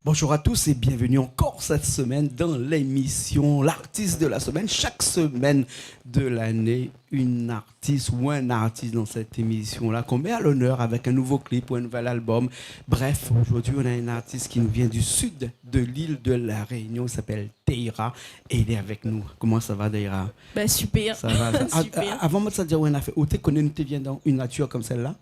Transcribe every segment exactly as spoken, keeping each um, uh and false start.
Bonjour à tous et bienvenue encore cette semaine dans l'émission L'artiste de la semaine. Chaque semaine de l'année, une artiste ou un artiste dans cette émission-là qu'on met à l'honneur avec un nouveau clip ou un nouvel album. Bref, aujourd'hui, on a un artiste qui nous vient du sud de l'île de la Réunion. Il s'appelle Deira et il est avec nous. Comment ça va, Deira ? Ben, super. Ça va, ça. Ah, super. Ah, avan moin sa dir aou in nafèr, ou té koné nou té vien dan une nature comme celle-là ?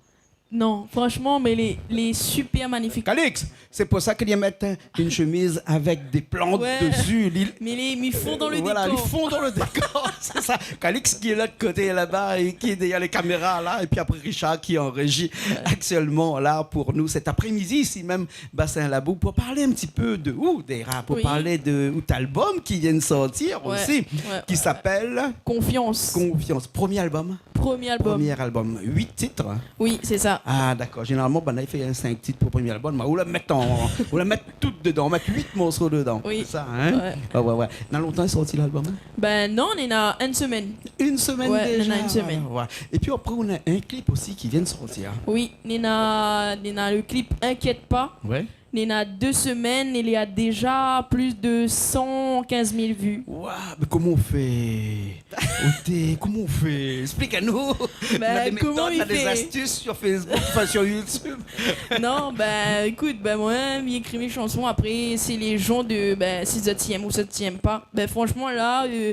Non, franchement, mais les, les super magnifiques. Calix, c'est pour ça qu'il y a maintenant une chemise avec des plantes dessus. Ouais. Li, mais les, ils font dans le décor. Voilà, ils font dans le décor, c'est ça. Calix qui est là de côté là-bas et qui est derrière les caméras là. Et puis après Richard qui est en régie actuellement là pour nous cet après-midi ici même, Bassin Labou, pour parler un petit peu de ou, Deira, pour parler de ou, ton album qui vient de sortir aussi, qui s'appelle Confiance. Confiance. Premier album ? Premier album. Premier album. Huit titres ? Oui, c'est ça. Ah, d'accord. Généralement, ben, il fait un cinq titres pour premier album. Mais ou la mèt an, ou la mèt tout dedan. Ou mèt huit morso dedan. Oui. C'est ça, hein ? Ouais. Ah, ouais, ouais. Na lontan li sorti l'album, hein ? Ben non, néna une semaine. Une semaine déjà ? Ouais, néna une semaine. Ah, ouais. Et puis après, on a un clip aussi qui vient de sortir. Oui, néna, néna le clip Inquiète pas. Ouais. Néna deux semaines, il y a déjà plus de cent quinze mille vues. Waouh, mais comment on fait ? Oté, comment on fait ? Explique à nous. Ben, on a des méthodes, on a des astuces sur Facebook, enfin, sur YouTube. Non, ben, écoute, ben, moi, mi ékri mes chansons. Après, c'est les gens de, ben, si zot i èm ou zot i èm pa. Ben, franchement, là, euh,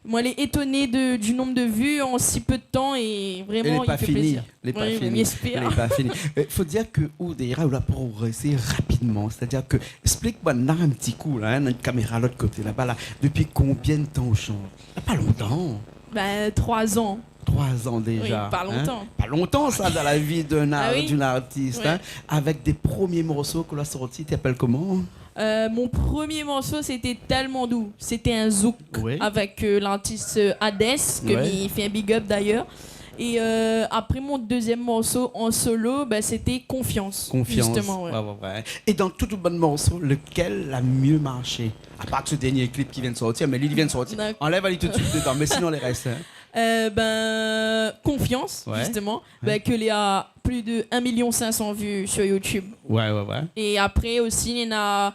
Moin lé étoné de, du nombre de vues en si peu de temps é vréman, i fé plézir. Lé pa fini. Oui, mi éspèr. Lé pa fini. Euh, fo dir ke ou, Deira, ou la progrésé rapidman. C'est-à-dire que, explique-moi là un petit coup, là, hein, notre caméra, l'autre côté, là-bas, là. Depuis combien de temps ou shant ? Ah, pa lontan. Ben, trois ans. Trois ans déjà, hein ? Oui, pa lontan. Pa lontan, sa, dans la vie d'un ar-, d'une artiste, hein ? Ah oui. Ouais. Avec des premiers morceaux ke ou la sorti, té i apèl koman ? Euh, mon premier morceau, c'était Tellement doux. C'était un zouk avec, euh, l'artiste, euh, Hadès, ke mi fé un big up d'ailleurs. Et, euh, après mon deuxième morceau en solo, ben, c'était Confiance, justement, ouais. Confiance, ouais, ouais, ouais. Et dans tout out bann morso, lequel la mieux marché ? À part ce dernier clip qui vient de sortir, mais li, li vien de sortir. D'accord. Anlèv ali tout de suite dedan, mais sinon les restes, hein. Euh, ben, Confiance, justement. Ouais. Ben, ke li a plus de un million cinq cent vues sur YouTube. Ouais, ouais, ouais. Et après aussi, néna,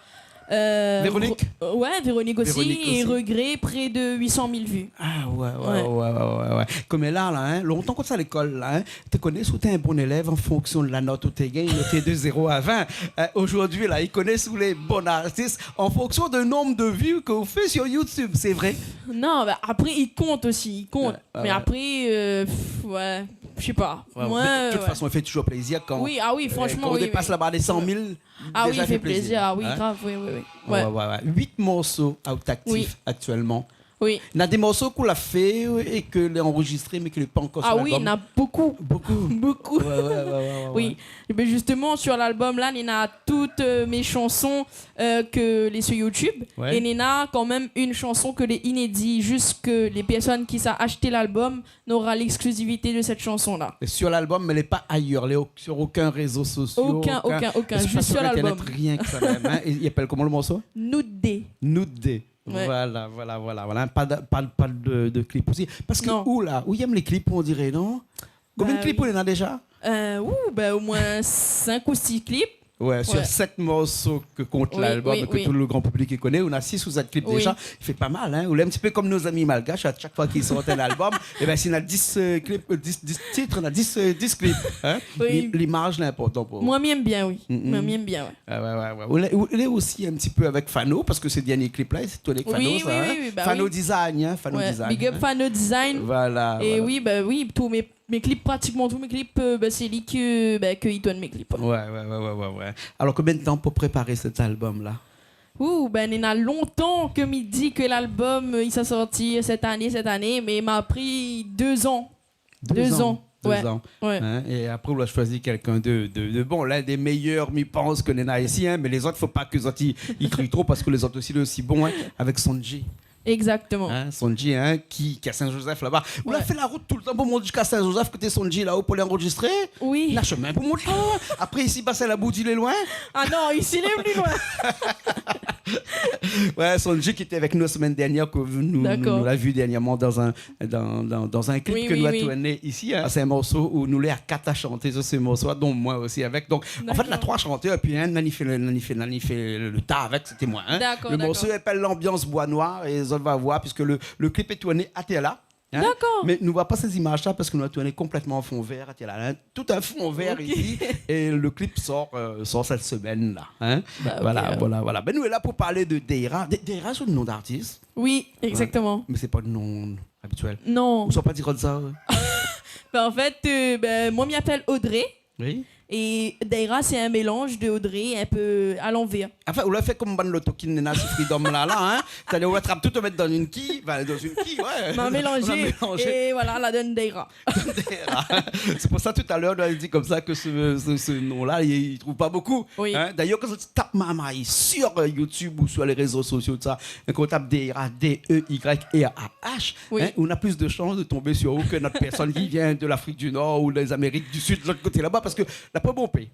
euh, Véronique. Re-, euh, ouais, Véronique aussi. Véronique aussi. Et Regret, près de huit cent mille vues. Ah, ouais, ouais, ouais. Koméla, la, hein, lontan konmsa lékol, la, hein, té i koné si ou té in bon élèv an fonksion de la not ou té i gingn, noté de zéro à vingt. Euh, aujourd'hui, la, i koné si ou lé bon artis an fonksion de nombre de vues ke ou fé sur YouTube, c'est vrai ? Non, ben, après, i kont aussi, i kont. Ouais. Ah ouais. Mais après, euh, pff, ouais, je sais pas. Ouais, ouais. Moi, de toute façon, i fé toujours plaisir kan, euh, kan ou dépass la barre des cent mille, déjà i fé plaisir. Ah oui, franchement, oui, oui. Ah oui, i fé plaisir. Ah oui, grave, oui, oui, oui. Ouais. Ouais, ouais, ouais. Huit morso out aktif actuellement. Oui. Néna des morso ke ou la fé é ke lé anrezistré, mé ke lé pankor sur l'album. Ah oui, néna beaucoup. Beaucoup. Beaucoup. Ouais, ouais, ouais, ouais, ouais. Oui. Et ben justement, sur l'album, là, néna toutes, euh, mes chansons, euh, ke lé sur YouTube. Ouais. Et néna quand même une chanson ke lé inédit, juste ke les personnes ki sa ashté l'album nora l'exclusivité de cette chanson-là. Et sur l'album, mé lé pa ailleurs, lé o-, sur aucun réseau social, aucun, aucun, aucun, juste sur l'album. Lé pa sur Internet, rien ke sa mèm, hein. É i apèl koman le morso ? Nude Day. Nude Day. Ouais. Voilà, voilà, voilà, voilà. Pa de, pa de, pa de, de clip aussi. Non. Parske ou la, ou i èm les clips, on dirait, non ? Combien de clips ou néna déjà ? Bah oui. Euh, ouh, bah, au moins cinq ou six clips. Ouais, sur sept morceaux que compte l'album, que tout le grand public i koné, ou néna six ou sept clips déjà. Oui. I fé pa mal, hein. Ou lé un petit peu comme nos amis malgaches, à chaque fois qu'ils sortent un album, eh ben, si néna dix, euh, clips, euh, dix, dix titres, néna dix, euh, dix clips, hein. Oui. Li-, l'image, lé inportan pou ou. Moin, mi èm bien, oui. Mm, mm. Moin, mi èm bien, ouais. Ah ouais, ouais, ouais. Ou lé, ou lé aussi un petit peu avec Fano, parce que ces derniers clips-là, c'est toi avec Fano, ça, hein. Oui, oui, oui, bah oui. Fano Design, hein, Fano Design, hein. Ouais, big up Fano Design. Voilà, voilà. Et oui, bah oui, tous mes, mes clips, pratiquement tous mes clips, euh, bah, c'est lui que, bah, ke i tourn mes clips. Ouais, ouais, ouais, ouais, ouais, ouais. Alors, combien de temps pour préparer cet album-là ? Ouh, ben, néna lontan ke mi di ke l'album, euh, i sa sortir cette année, cette année, mais i m'a pris deux ans. Deux ans. Deux ans. Deux ans. Ouais. Hein, et après, ou la choisi quelqu'un de, de, de bon, l'un des meilleurs, mi pans, ke néna isi, hein, mais les autres, fo pa ke zot i, i kri tro parce que les autres aussi, lé aussi bon, hein, avec Sonji. Exactement. Hein, Sonji, hein, ki, ki lé a Saint-Joseph laba. Ou la fé la rout toultan pou mont ziska Saint-Joseph, koté Sonji la, ou pou alé anrozistré. Oui. Na shomin pou mont la. Apré, isi, Bassin Labourdie lé loin. Ah non, isi lé pli loin. Ouais, Sonji ki lété avèk nou la semèn dernièr, ke nou, nou, nou la vi dernièrman dan in, dan, dan, dan in klip ke nou la tourné isi, hein. Sé in morso ousa nou lé a kat a shanté, sa, sé in morso, donk moin osi avèk. Donk, an fèt, na troi shantèr, épi, hein, nana i fé le, nana i fé, nana i fé le ta avèk, sété moin, hein. D'accord, d'accord. Le morso i apèl L'ambiance Bois Noir, é zot va voir, puiske le, le klip lé tourné atèr la. Hein ? D'accord. Mé nou voi pa sé zimaz la parske nou la tourné konplètman an fon vèr atèr la, hein. Tout in fon vèr isi. É le klip sort, euh, sort sèt semèn la, hein. Bah, ok, voilà, alors. Voilà, voilà. Bin, nou lé la pou parl de Deira. De-, Deira, sé out non d'artis. Oui, exactement. Ouais. Mé sé pa out non abitièl. Non. Ou sa pa di konmsa, ouais. Bin, an fèt, euh, bin, moin, mi apèl Audrey. Oui. É Deira, sé in mélanz de Audrey, in pé a lanvèr. Anfin, ou la fé konm bann loto ki néna si Freedom la, la, hein. Sétadir, ou atrap tout, ou mèt dan in ki, anfin, dan in ki, ouais. Ma mélanzé, é voilà, la donn Deira. Deira. Sé pou sa, talèr, ou la di konmsa ke se, se, se non-la, i, i trouv pa bokou. Oui. Hein. D'ayèr, kan ou tap Marmay sur, euh, YouTube ou sur lé rézo sosio, tousa, é kan ou tap Deira, D E Y R A H, hein, ou na plis de shans de tonbé sur ou ke in ot pèrsone ki vien de l'Afrique du Nord ou dé Amériques du Sud, lot koté laba, parske la pa bonpé.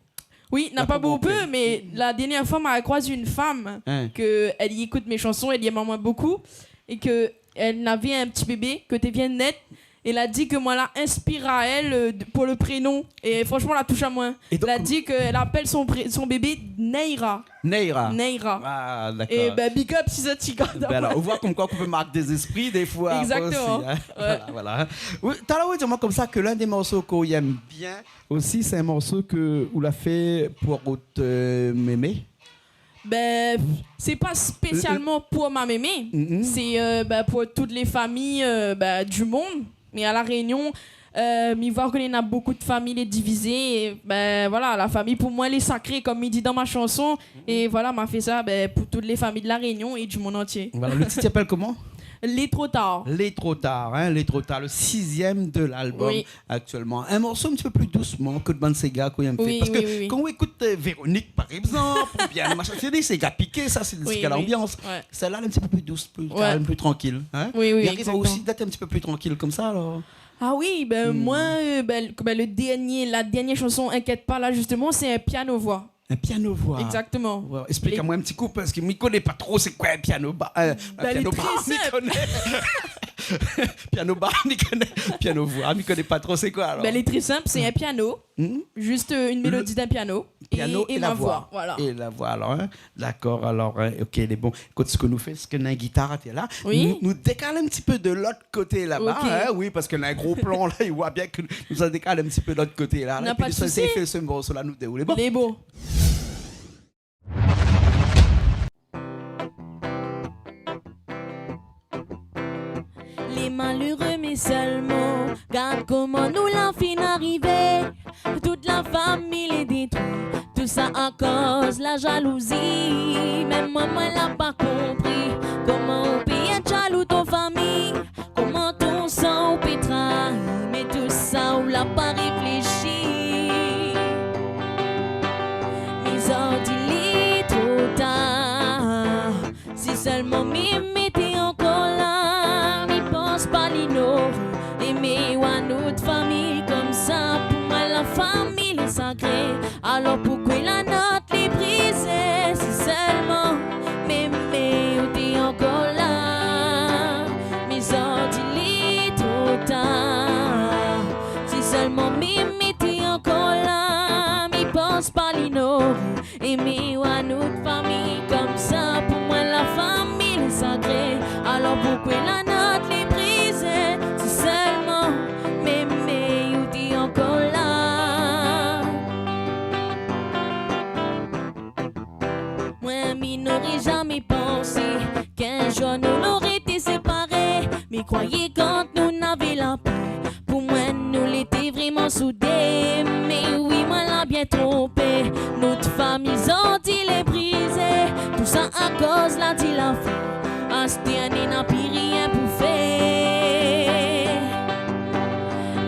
Oui, na pa bonpé, mé la dernièr foi, ma kroiz in fanm ke èl i ékout mé shanson, èl i èm amoin bokou, é ke èl navé in ti bébé ke té vien nèt, é la di ke moin la inspir aèl, euh, pou le prénon. É fransheman, la toush amoin. La di ke èl apèl son pré-, son bébé Neira. Neira. Neira. Ah, d'accord. É bin, big up si zot i gard amoin. Bin alor, ou voi konmkoi ou pé mark dé zéspri défoi osi, hein. Exactement. Ouais. Voilà, voilà. Oui, talèr ou la di amoin konmsa ke l'un dé morso ke ou èm bien, osi, sé in morso ke ou la fé pou out, euh, mémé. Bin, sé pa spésialman pou ma mémé. Mm. Sé, euh, bin, pou tout lé fami, euh, bin, du monn. Mé a La Rényon, euh, mi voi ke néna bokou de fami lé divizé. É, bin, voilà, la fami, pou moin, lé sakré, konm mi di dan ma shanson. É voilà, ma fé sa, bin, pou tout lé fami de La Rényon é du monn antié. Voilà, le tit i apèl koman ? Lé tro tar. Lé tro tar, hein, Lé tro tar, le sizièm de l'album. Oui. Aktièlman. In morso in ti pé pli dous ke bann séga ke ou èm fé. Oui, oui, oui. Parske kan ou ékout, euh, Véronique, par égzanp, oubien machin, sé dé séga piké, sa, sé dé séga lanbians. Oui, oui. Ouais. Sèt-la, lé in ti pé pli dous, pli kalm, pli trankil, hein. Oui, oui, exactement. I ariv aou osi d'èt in ti pé pli trankil konmsa, alor. Ah oui, bin, moin, euh, bin, le, bin, le dernié, la dernièr shanson, Inkièt pa, la, zistoman, sé in piano-voi. In piano-voi. Exactement. Ouais, esplik amoin in ti kou, parske mi koné pa tro sé koi in piano-ba, euh, in piano-ba, mi koné. Bin, lé tré sinp. Piano-ba, mi koné. Piano-voi, mi koné pa tro sé koi, alor. Bin, lé tré sinp, sé in piano, zis, euh, in mélodi d'in piano, é, é la voi. Piano é ma voi, voilà. É la voi, alor, hein. D'accord, alor, hein, ok, lé bon. Ékout, sak nou fé, sé ke néna in gitar atèr la. Oui. Nou, nou dékal in ti pé de lot koté laba, hein, oui, parske néna in gro plan la, i voi bien ke nou sa dékal in ti pé de lot koté la. Na pa de sousi. Épi nou sa fé se morso-la, nou dé, lé bon. Lé bon. Lé maléré, mé sèlman, gard koman nou la fine arivé. Tout la fami lé détrui, tousa akoz la jalouzi. Mèm moin, moin la pa konpri koman ou pé èt jalou ton fami, koman ton san ou pé trahi, mé tousa ou la pa réfléshi. Mi zordi lé tro tar. Si sèlman mémé té ankor la, mi pans pa li noré émé oir nout fami konmsa. Pou moin, la fami lé sakré, alor poukoué la not lé brizé ? Si sèlman mémé ou té ankor la, mi zordi lé tro tar. Si sèlman mémé té ankor la, mi pans pa li noré émé oir nout fami konmsa. Pou moin, la fami lé sakré, alor poukoué la not lé brizé ? Si sèlman mémé ou té ankor la. Moin, mi noré zamé pansé k'in zour nou noré été séparé. Mi kroiyé kan nou navé la pé, pou moin nou lété vréman soudé. Mé oui, moin la bien tronpé. Nout fami zordi lé brizé, tousa akoz la di la fin. Astèr néna pi rien pou fé.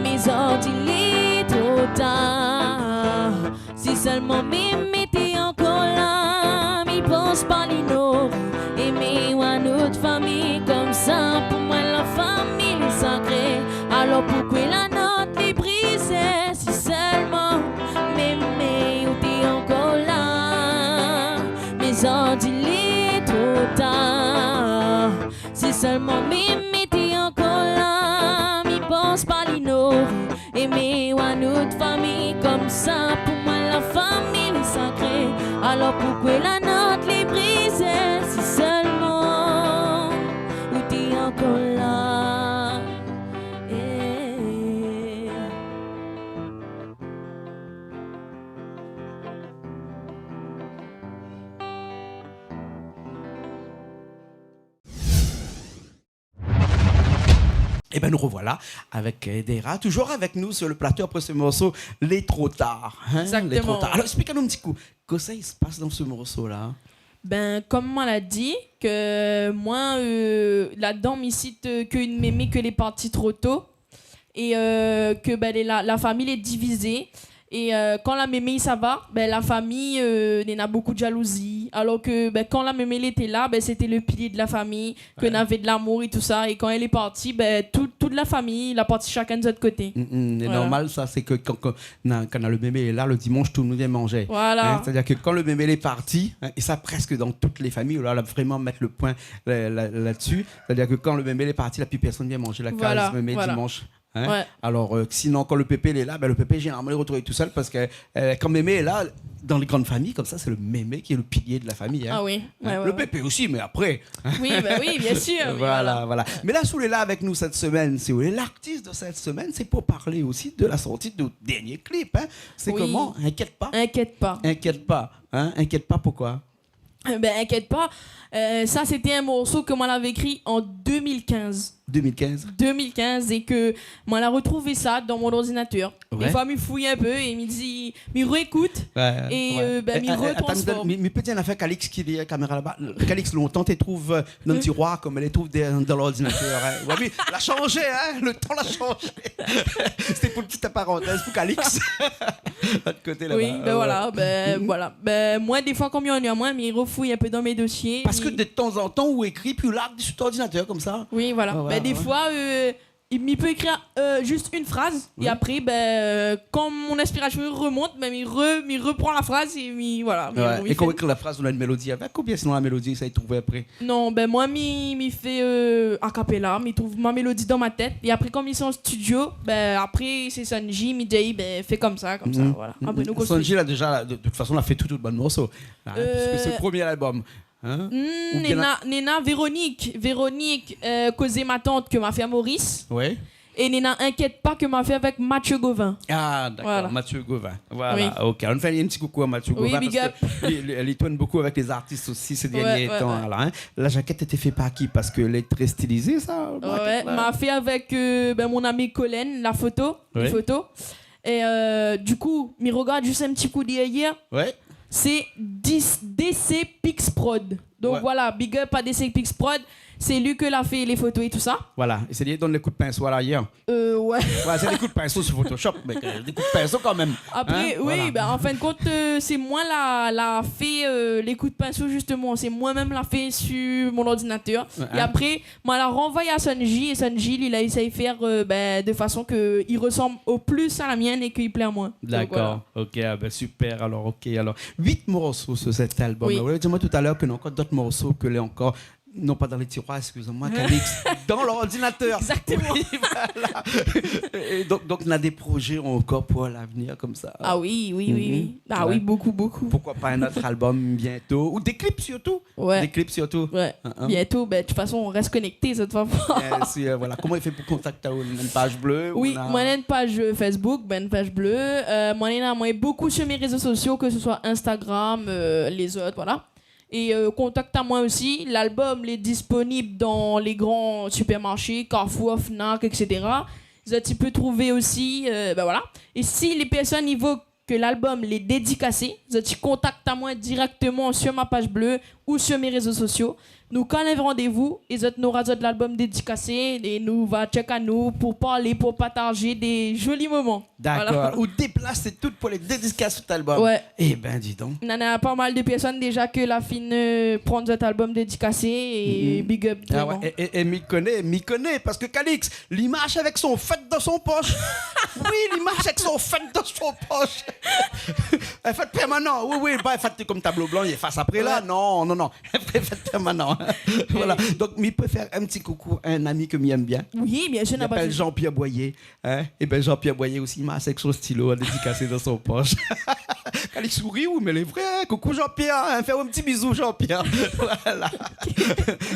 Mi zordi lé tro tar. Si sèlman mémé té ankor la, mi pans pa li noré émé oir nout fami konm Poukwé la not lé brizé, si sèlman mémé ou té ankor la. Mé zordi lé tro tar. Si sèlman mémé té ankor la, mi pans pa li noré émé oir nout fami konmsa. Pou moin la fami lé sakré. Alor poukwé la not lé brizé, si sèlman ou té ankor la. Eh. Eh ben, nous revoilà avec, euh, Dera, toujours avec nous sur le plateau après ce morceau, Les Trop Tard, hein, Les Trop Tard. Exactement. Alors, explique-nous un petit coup, qu'est-ce qui se passe dans ce morceau-là ? Ben, konm moin la di, ke moin, euh, ladan, mi sit, euh, ke in mémé ke lé parti tro to. É, euh, ke, ben, lé, la, la fami lé divizé. É, euh, kan la mémé i sava, ben, la fami, euh, néna bonpé de jalouzi. Alor ke, ben, kan la mémé lété la, ben, sété le pilié de la fami, ke navé de lamour é tousa. É kan èl lé parti, ben, tout, tout la fami la parti shakinn de zot koté. Mm, mm, lé normal, sa, sé ke kan, kan, na, kan na le mémé lé la, le dimansh, tout le moun i vien manzé. Voilà. Hein, c'est-à-dire que quand le mémé lé parti, hein, et ça presque dans toutes les familles, là, là, vraiment mettre le point là, là, là-dessus, c'est-à-dire que quand le mémé lé parti, la pi pèrsone i vien manzé la kaz mémé dimansh. Hein ? Ouais. Alor, euh, sinon, kan le pépé lé la, ben, le pépé, zénéralman, lé retrouvé tousèl parske, euh, kan mémé lé la, dan lé grann fami konmsa, sé le mémé ki lé le pilié de la fami, hein. Ah oui, ouais, ouais. Le pépé osi, mé apré. Oui, ben oui, bien sûr, mé voilà, voilà. Mé la, si ou lé la avèk nou sèt semèn, si ou lé lartis de sèt semèn, sé pou parl osi de la sorti de out dernié klip, hein. Sé koman ? Inkièt pa. Inkièt pa. Inkièt pa, hein. Inkièt pa, poukwé ? Eh ben, inkièt pa. Euh, sa, sété in morso ke moin lavé ékri an deux mille quinze. Deux mille quinze. Deux mille quinze, é ke moin la retrouv sa dan mon ordinatèr. Ouais. Défoi, mi fouy in pé é mi di, mi réékout. Ouais, ouais. É, euh, ben, mi retransform. Eh, eh, atann, mi, mi pé dir in nafèr, Calix, ki lé dèrièr la kaméra laba. Calix, lontan, té trouv, euh, dan le tiroir konm èl i trouv dé-, dan lordinatèr, hein. Ouais, mé la shanzé, hein. Le tan la shanzé. Sété pou in ti parantèz pou Calix. Lot koté laba. Oui, ben voilà, ben voilà. Ben, moin, défoi, kan mi annuiy amoin, mi refouy in pé dan mé dosié. Parske de tanzantan, ou ékri, pi ou larg dsi out ordinatèr konmsa. Oui, voilà. Ah ouais, ouais. Ben, défoi, euh, mi pé ékri, euh, zis in fraz, é apré, ben, euh, kan mon inspirasyon i remont, ben, mi re-, mi repran la fraz é mi, voilà, mi... Ouais. É kan ou ékri la fraz, ou na in mélodi avèk, oubien sinon la mélodi, sa i trouv apré ? Non, ben, moin, mi, mi fé, euh, a cappella, mi trouv mon mélodi dan mon tèt. É apré, kan mi sort an studio, ben, apré, sé Son'J, mi di, ben, fé konmsa, konmsa, voilà. Apré, nou konstrui. Son'J, la, déza, la, de, de tout fason, la fé tout, tout bann morso. Hein, puisque c'est le premier album. Hein ? Ou bien néna, néna Véronique, Véronique, euh, Kozé matant ke ma fé a Maurice. Ouais. É néna Inkièt pa ke ma fé avèk Mathieu Gauvin. Ah, dakor, Mathieu Gauvin. Voilà, OK. Nou fé in ti koukou a Mathieu Gauvin, big up, parske li, li, li tourn bonpé avèk lé zartis osi sé dernié tan la, hein. La jaket lété fé par ki ? Parske lé trè stilizé, sa, la. Ouais, ma fé avèk, euh, ben, mon ami Colin, la foto, lé foto. É, euh, du kou, mi regard zis in ti kou dèrièr. Ouais. Sé D C Pix Prod. Donk voilà, big up a D C Pix Prod. Sé li ke la fé lé foto é tousa. Voilà. É sé li i donn lé kou d'pinso a laryèr. Euh, ouais. Ouais, sé dé kou d'pinso si Photoshop, mé, euh, dé kou d'pinso kanmèm. Apré, oui, ben, an fin d'kont, euh, sé moin la, la fé, euh, lé kou d'pinso, zistoman. Sé moin mèm la fé si mon ordinatèr. Ouais. É apré, moin la ranvoy a Son'J, é Son'J, li la éséy fé, euh, ben, de fason ke i resanm o plis a la mienne é ke i plé amoin. Donk, voilà. Dakor. OK, ah ben, super, alor, OK, alor. Uit morso sur sèt albom. Oui. Ouais, ou la di amoin talèr ke néna ankor dot morso ke lé ankor, non pa dan lé tiroir, excusez-moi, Calix, dan lordinatèr. Exactement. Oui, voilà. É donk, donk, néna dé projé ankor pou lavnir konmsa. Ah oui, oui, oui, oui. Ah oui, bonpé, bonpé. Pourquoi pas un autre album bientôt, ou dé klip sirtou. Ouais. Dé klip sirtou. Ouais. Hein, hein. Bientôt, ben, de tout fason, rès konèkté, sèt foi. Bien sûr, voilà. Koman i fé pou kontakt aou ? Néna in paj blé, ou... Oui, moin néna in paj, euh, Facebook, ben, in paj blé. Euh, moin néna, moin, bonpé sur mé rézo sosio, ke se soi Instagram, euh, lézot, voilà. É, euh, kontakt amoin osi. Lalbom lé disponib dan lé gran supermarché, Carrefour, Fnac, et cetera. Zot i pé trouvé osi, euh, ben voilà. É si lé pèrsone i vé ke lalbom lé dédikasé, zot i kontakt amoin dirèkteman sur ma paj blé ou sur mé rézo sosio. nou kal in randévou é zot nora zot lalbom dédikasé é nou va tchèk anou pou parlé, pou partazé dé zoli moman. Dakor. Voilà. Ou déplas tout pou alé dédikas out albom. Ouais. Ében, di donk. Nana pa mal de pèrsone déza ke la fine, euh, pran zot albom dédikasé é big up, vréman. Ah ouais, é, é, é mi koné, mi koné, parske Calix, li marsh avèk son fèt dan son posh. Oui, li marsh avèk son fèt dan son posh. In fèt pèrmanan, oui, oui, pa in fèt konm tablo blan, li éfas apré la. Ouais. Non, non, non. In vré fèt pèrmanan. Voilà. Donk, mi pé fé in ti koukou a in ami ke mi èm bien. Oui, bien sûr, na pa de sousi. Li apèl Jean-Pierre Boyer. Hein ? Ében, Jean-Pierre Boyer osi, li marsh avèk son stilo dédikasé dan son posh. Kan li souri, ou, mé lé vré, hein. Koukou Jean-Pierre, hein. Fé in ti bizou, Jean-Pierre. Voilà.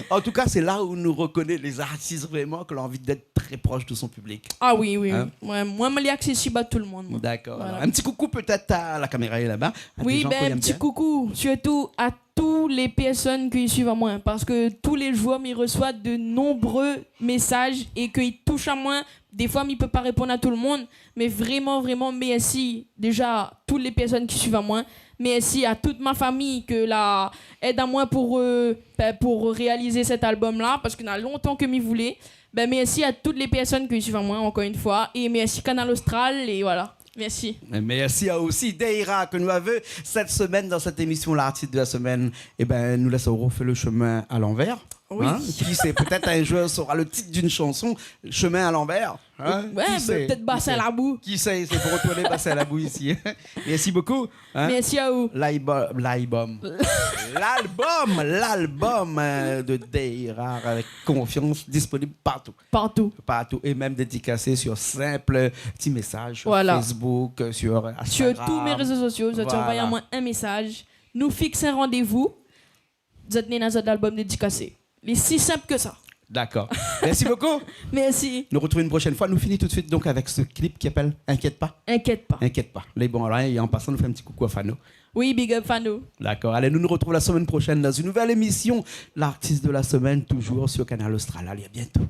An tou ka, sé la ou nou rokoné lé zartis vréman ke la anvi d'èt trè prosh de son piblik. Ah oui, oui, oui. Hein ? Moin, moin, mi lé aksésib a tout le monde, moin. Dakor. Voilà. Alor, in ti koukou pétèt a la kaméra laba, a dé jan ke ou èm bien. Oui, ben, in ti koukou, sirtou a tout lé pèrsone ki suiv amoin, parske tou lé zour, mi resoi de nonbré mésaz é ke i toush amoin. Défoi, mi pé pa réponn a tout le monde, mé vréman, vréman, mèrsi déza a tout lé pèrsone ki suiv amoin. Mèrsi a tout ma fami ke la èd amoin pou, euh, ben, pou réalizé sèt albom-la, parske na lontan ke mi voulé. Ben, mèrsi a tout lé pèrsone ki suiv amoin, ankor in foi, é mèrsi Kanal Austral, é voilà. Mèrsi. Mèrsi a osi Deira ke nou lavé sèt semèn dan sèt émisyon, l'artiste de la semaine. Ében, nou lès aou rofé le shemin a lanvèr. Oui. Hein ? Qui sait, peut-être un jour sera le titre d'une chanson, Chemin à l'envers. Hein ? Ouais, qui sait, peut-être Bassin Labou. Qui sait, c'est pour retourner Bassin Labou ici. Merci beaucoup. Hein ? Merci à vous. L'album, l'album. L'album, l'album, euh, de Deira avec Confiance, disponible partout. Partout. Partout. Et même dédicacé sur simple petit message sur Facebook, euh, sur Instagram. Voilà. Sur tous mes réseaux sociaux, zot i anvoy amoin in mésaz. Nou fiks in randévou. Zot néna zot albom dédikasé. Lé si sinp ke sa. D'accord. Merci beaucoup. Merci. Nous retrouvons une prochaine fois. Nous finissons tout de suite donc avec ce clip qui s'appelle Inquiète pas. Inquiète pas. Inquiète pas. Lé bon, alor, é an pasan, nou fé in ti koukou a Fano. Oui, big up Fano. D'accord. Allez, nous nous retrouvons la semaine prochaine dans une nouvelle émission, l'artiste de la semaine, toujours sur Kanal Austral. Allez, à bientôt.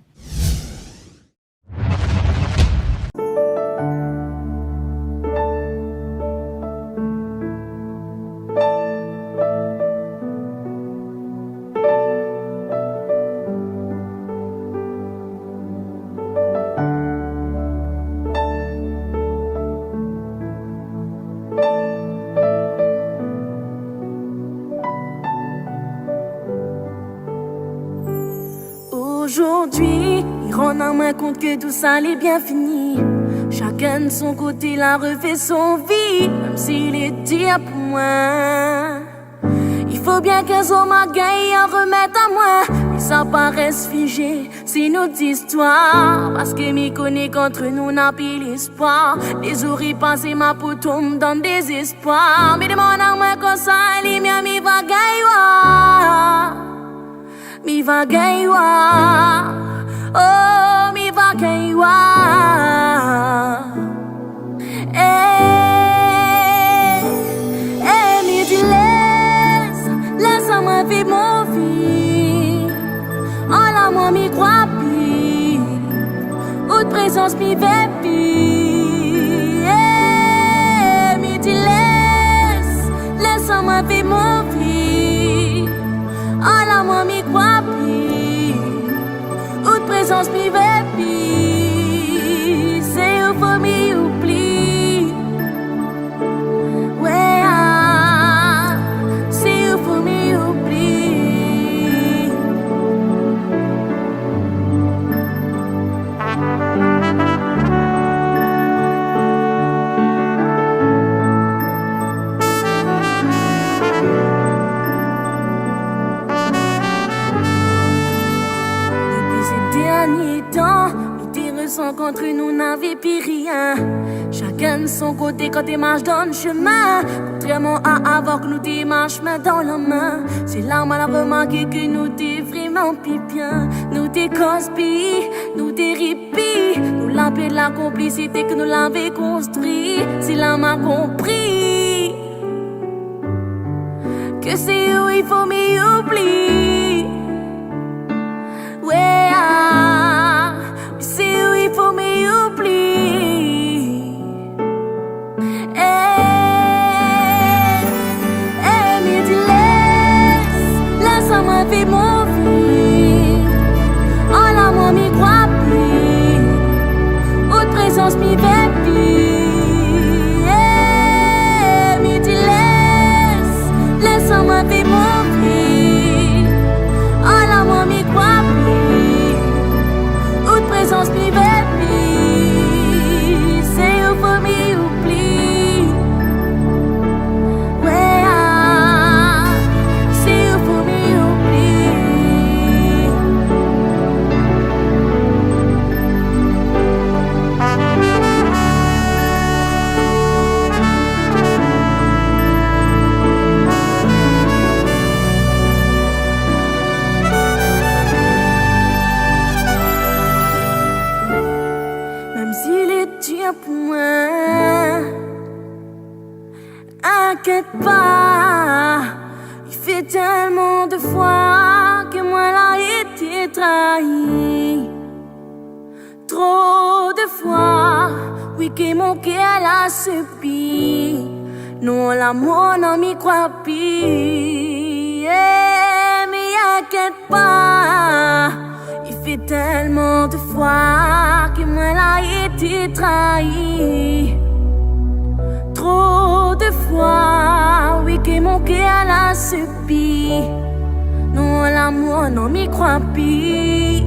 Ozordi, mi rann amoin kont ke tousa lé bien fini. Shakinn son koté la rofé son vi, mèm si lé dir pou moin. I fo bien ke zot ma gingn romèt amoin, mé sa pa rès fizé, sé nout zistoir. Parske mi koné k'ant nou na pi léspoir. Lé zour i pas, ma po tonm dan dézéspoir. Mi domann amoin konsa, limièr mi va gingn oir. Mi va gingn oir, oh, mi va gingn oir. Eh, eh, mi di lès, lès amoin viv mon vi. Anlèr moin mi kroi pi, out prézans mi vé pi. Eh, mi di lès, lès amoin viv mon vi. Anlèr moin mi kroi pi, out prézans mi vé pi. Sé ou fo mi oubli. Ouais, ah, sé ou fo mi oubli. Dopi sé dernié tan, mi té resan k'ant nou navé pi rien. Shakinn son koté kan té marsh dan shemin. Kontrèrman a avan ke nou té marsh min dan la min. Sé la moin la romarké ke nou té vréman pi bien. Nou té koz pi, nou té ri pi. Nou la pèrd la konplisité ke nou lavé konstrui. Sé la ma konpri ke sé ou i fo mi oubli. Ouais, ah, sé ou i fo mi oubli. Eh, eh, mi di lès, lès amoin viv mon vi. Inkièt pa, i fé tèlman de foi ke moin la été trayi. Tro de foi, oui, ke mon kèr la subi. Non, lamour, non, mi kroi pi. Eh, mé inkièt pa, i fé tèlman de foi ke moin la été trayi. Tro de foi, oui, ke mon kèr la subi. Non, lamour, non, mi kroi pi.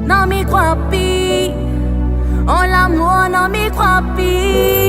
Non, mi kroi pi. Oh, lamour, non, mi kroi pi.